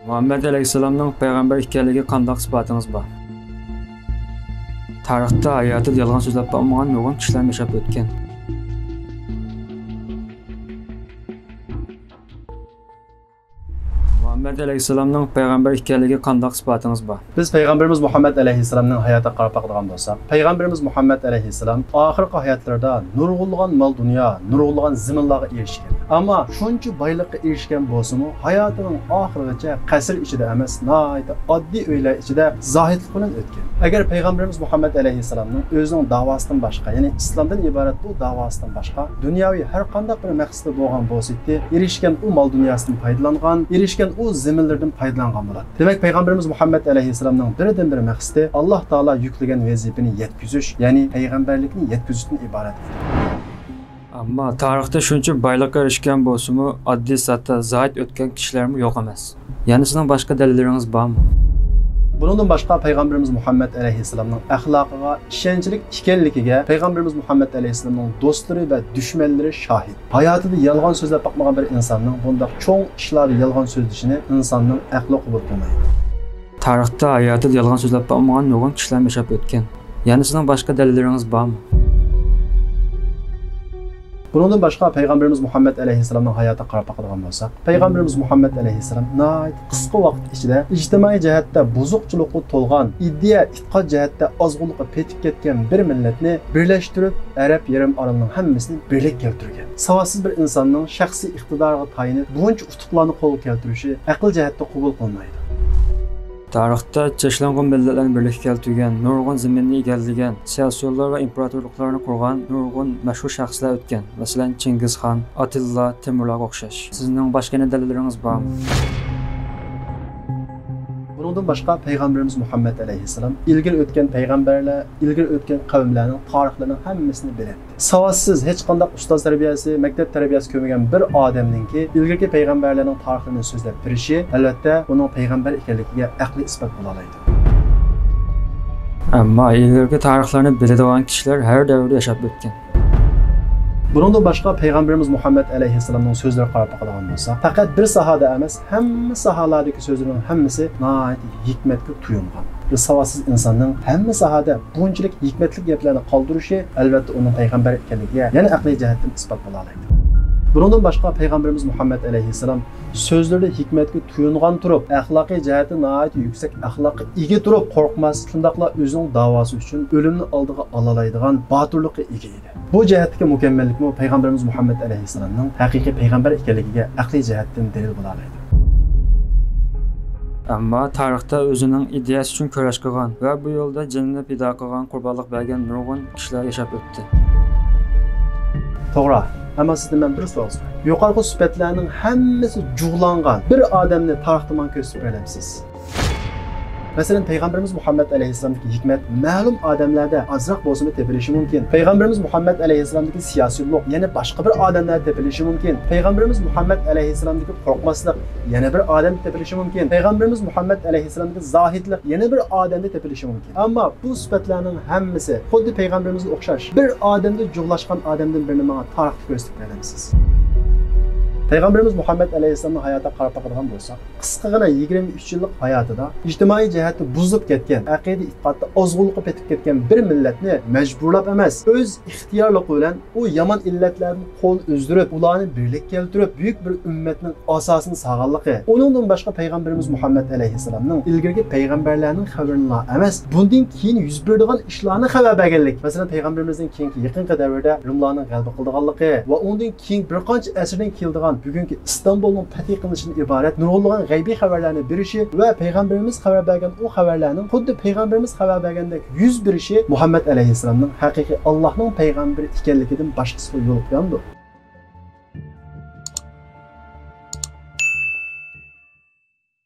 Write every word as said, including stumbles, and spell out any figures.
مۇھەممەد ئەلەيھىسسالامنىڭ پەيغەمبەر ئىكەنلىكىگە قانداق ئىسپاتىڭىز بار؟ تارىختا ھاياتىدا يالغان سۆزلەپ باقمىغان نۇرغۇن كىشىلەر ياشاپ ئۆتكەن. مۇھەممەد ئەلەيھىسسالامنىڭ پەيغەمبەر ئىكەنلىكىگە قانداق ئىسپاتىڭىز بار؟ بىز پەيغەمبىرىمىز مۇھەممەد ئەلەيھىسسالامنىڭ ھاياتىغا قاراپ باقىدىغان بولساق، پەيغەمبىرىمىز مۇھەممەد ئەلەيھىسسالام ئاخىرقى ھاياتلىرىدا نۇرغۇنلىغان مال-دۇنيا، نۇرغۇنلىغان زېمىنلارغا ئېرىشكەن. ئەمما شۇنچە بايلىققا ئېرىشكەن بولسىمۇ، ھاياتىنىڭ ئاخىرىغىچە قەسىر ئىچىدە ئەمەس، ناھايىتى ئاددىي ئۆيلەر ئىچىدە زاھىدلىق بىلەن ئۆتكەن. ئەگەر پەيغەمبىرىمىز مۇھەممەد ئەلەيھىسسالامنىڭ ئۆزىنىڭ داۋاسىدىن باشقا، يەنى ئىسلامدىن ئىبارەت بۇ داۋاسىدىن باشقا، دۇنياۋى ھەر قانداق بىر مەقسىتى بولغان بولسىدى، ئېرىشكەن ئۇ مال-دۇنياسىدىن پايدىلانغان، ئېرىشكەن ئۇ زېمىنلىرىدىن پايدىلانغان بولاتتى. دېمەك، پەيغەمبىرىمىز مۇھەممەد ئەلەيھىسسالامنىڭ بىردىنبىر مەقسىتى ئاللاھ تائالا يۈكلىگەن ۋەزىپىنى يەتكۈزۈش، يەنى پەيغەمبەرلىكنى يەتكۈزۈشتىن ئىبارەت ئىدى. ئەمما تارىختا شۇنچە بايلىققا ئېرىشكەن بولسىمۇ، ئاددىي ساددا زاھىد ئۆتكەن كىشىلەرمۇ يوق ئەمەس. يەنە سىزنىڭ باشقا دەلىللىرىڭىز بارمۇ؟ بۇنىڭدىن باشقا، پەيغەمبىرىمىز مۇھەممەد ئەلەيھىسسالامنىڭ ئەخلاقىغا ئىشەنچلىك ئىكەنلىكىگە پەيغەمبىرىمىز مۇھەممەد ئەلەيھىسسالامنىڭ دوستلىرى ۋە دۈشمەنلىرى شاھىت. ھاياتىدا يالغان سۆزلەپ باقمىغان بىر ئىنساننىڭ بۇنداق چوڭ ئىشلاردا يالغان سۆزلىشىنى ئىنساننىڭ ئەقلى قوبۇل قىلمايدۇ. تارىختا ھاياتىدا يالغان سۆزلەپ باقمىغان نۇرغۇن كىشىلەر ياشاپ ئۆتكەن. يەنە سىزنىڭ باشقا دەلىللىرىڭىز بارمۇ؟ بۇنىڭدىن باشقا، پەيغەمبىرىمىز مۇھەممەد ئەلەيھىسسالامنىڭ ھاياتىغا قاراپ باقىدىغان بولساق، پەيغەمبىرىمىز مۇھەممەد ئەلەيھىسسالام ناھايىتى قىسقا ۋاقىت ئىچىدە ئىجتىمائىي جەھەتتە بۇزۇقچىلىققا تولغان، ئىدىيە، ئېتىقاد جەھەتتە ئازغۇنلۇققا پېتىپ كەتكەن بىر مىللەتنى بىرلەشتۈرۈپ، ئەرەب يېرىم ئارىلىنىڭ ھەممىسىنى بىرلىككە كەلتۈرگەن. ساۋاتسىز بىر ئىنساننىڭ شەخسىي ئىقتىدارىغا تايىنىپ، بۇنچە ئۇتۇقلارنى قولغا كەلتۈرۈشى ئەقىل جەھەتتە قوبۇل قىلىنمايدۇ. تارىختا چەكلەنگۈ مىللەتلەرنى بىرلىككە كەلتۈرگەن، نۇرغۇن زېمىننى ئىگىلىگەن، سىياسىيونلار ۋە ئىمپېراتورلۇقلارنى قۇرغان نۇرغۇن مەشھۇر شەخسلەر ئۆتكەن، مەسىلەن، چىڭگىزخان، ئاتىللا، تېمۇرلارغا ئوخشاش. سىزنىڭ باشقا يەنە دەلىللىرىڭىز بارمۇ؟ بۇنىڭدىن باشقا، پەيغەمبىرىمىز مۇھەممەد ئەلەيھىسسالام ئىلگىرى ئۆتكەن پەيغەمبەرلەر، ئىلگىرى ئۆتكەن قەۋملەرنىڭ تارىخلىرىنىڭ ھەممىسىنى بىلەتتى. ساۋاتسىز، ھېچقانداق ئۇستاز تەربىيەسى، مەكتەپ تەربىيەسى كۆرمىگەن بىر ئادەمنىڭكى ئىلگىرىكى پەيغەمبەرلەرنىڭ تارىخلىرىنى سۆزلەپ بېرىشى، ئەلۋەتتە، ئۇنىڭ پەيغەمبەر ئىكەنلىكىگە ئەقلىي ئىسپات بولالايدۇ. ئەمما ئىلگىرىكى تارىخلارنى بىلىدىغان كىشىلەر ھەر دەۋردە ياشاپ ئۆتكەن. بۇنىڭدىن باشقا، پەيغەمبىرىمىز مۇھەممەد ئەلەيھىسسالامنىڭ سۆزلىرىگە قاراپ باقىدىغان بولساق، پەقەت بىر ساھەدە ئەمەس، ھەممە ساھەلەردىكى سۆزلىرىنىڭ ھەممىسى ناھايىتى ھېكمەتكە تويۇنغان. بىر ساۋاتسىز ئىنساننىڭ ھەممە ساھەدە بۇنچىلىك ھېكمەتلىك گەپلەرنى قالدۇرۇشى، ئەلۋەتتە، ئۇنىڭ پەيغەمبەر ئىكەنلىكىگە يەنە ئەقلىي جەھەتتىن ئىسپات بولالايدۇ. بۇنىڭدىن باشقا، پەيغەمبىرىمىز مۇھەممەد ئەلەيھىسسالام سۆزلىرىدە ھېكمەتكە تويۇنغان تۇرۇپ، ئەخلاقىي جەھەتتە ناھايىتى يۈكسەك ئەخلاققا ئىگە تۇرۇپ، قورقماس، شۇنداقلا ئۆزىنىڭ داۋاسى ئۈچۈن ئۆلۈمنى ئالدىغا ئالالايدىغان باتۇرلۇققا ئىگە ئىدى. بۇ جەھەتتىكى مۇكەممەللىكمۇ پەيغەمبىرىمىز مۇھەممەد ئەلەيھىسسالامنىڭ ھەقىقىي پەيغەمبەر ئىكەنلىكىگە ئەقلىي جەھەتتىن دەلىل بولالايدۇ. ئەمما تارىختا ئۆزىنىڭ ئىدىيەسى ئۈچۈن كۈرەش قىلغان ۋە بۇ يولدا جېنىنى پىدا قىلغان، قۇربانلىق بەرگەن نۇرغۇن كىشىلەر ياشاپ ئۆتتى. توغرا، ئەمما سىزدىن مەن بىر سوئال سوراي. يۇقىرىقى سۈپەتلەرنىڭ ھەممىسى جۇغلانغان بىر ئادەمنى تارىختا ماڭا كۆرسىتىپ بېرەلەمسىز؟ مەسىلەن، پەيغەمبىرىمىز مۇھەممەد ئەلەيھىسسالامدىكى ھېكمەت مەلۇم ئادەملەردە ئازراق بولسىمۇ تېپىلىشى مۇمكىن. پەيغەمبىرىمىز مۇھەممەد ئەلەيھىسسالامدىكى سىياسىيلىق يەنە باشقا بىر ئادەملەردە تېپىلىشى مۇمكىن. پەيغەمبىرىمىز مۇھەممەد ئەلەيھىسسالامدىكى قورقماسلىق يەنە بىر ئادەمدە تېپىلىشى مۇمكىن. پەيغەمبىرىمىز مۇھەممەد ئەلەيھىسسالامدىكى زاھىدلىق يەنە بىر ئادەمدە تېپىلىشى مۇمكىن. ئەمما بۇ سۈپەتلەرنىڭ ھەممىسى خۇددى پەيغەمبىرىمىزگە ئوخشاش بىر ئادەمدە جۇغلاشقان ئادەمدىن بىرىنى ماڭا تارىختا كۆرسىتىپ بېرەلەمسىز؟ پەيغەمبىرىمىز مۇھەممەد ئەلەيھىسسالامنىڭ ھاياتىغا قاراپ باقىدىغان بولساق، قىسقىغىنا يىگىرمە ئۈچ يىللىق ھاياتىدا ئىجتىمائىي جەھەتتە بۇزۇلۇپ كەتكەن، ئەقىدە-ئېتىقادتا ئازغۇنلۇققا پېتىپ كەتكەن بىر مىللەتنى مەجبۇرلاپ ئەمەس، ئۆز ئىختىيارلىقى بىلەن ئۇ يامان ئىللەتلەردىن قول ئۈزدۈرۈپ، ئۇلارنى بىرلىككە كەلتۈرۈپ، بۈيۈك بىر ئۈممەتنىڭ ئاساسىنى سالغانلىقى، ئۇنىڭدىن باشقا پەيغەمبىرىمىز مۇھەممەد ئەلەيھىسسالامنىڭ ئىلگىرىكى پەيغەمبەرلەرنىڭ خەۋىرىنىلا ئەمەس، بۇندىن كېيىن يۈز بېرىدىغان ئىشلارنى خەۋەر بەرگەنلىك. مەسىلەن، پەيغەمبىرىمىزنىڭ كېيىنكى يېقىنقى دەۋردە رىملارنىڭ غەلىبە قىلىدىغانلىقى ۋە ئۇنىڭدىن كېيىن بىر قانچە ئەسىردىن كېلىدىغان بۈگۈنكى ئىستانبۇلنىڭ پەتھى قىلىنىشىدىن ئىبارەت نۇرغۇنلىغان غەيبىي خەۋەرلەرنى بېرىشى ۋە پەيغەمبىرىمىز خەۋەر بەرگەن ئۇ خەۋەرلەرنىڭ خۇددى پەيغەمبىرىمىز خەۋەر بەرگەندەك يۈز بېرىشى مۇھەممەد ئەلەيھىسسالامنىڭ ھەقىقىي ئاللاھنىڭ پەيغەمبىرى ئىكەنلىكىدىن باشقىسىغا يول قويامدۇ؟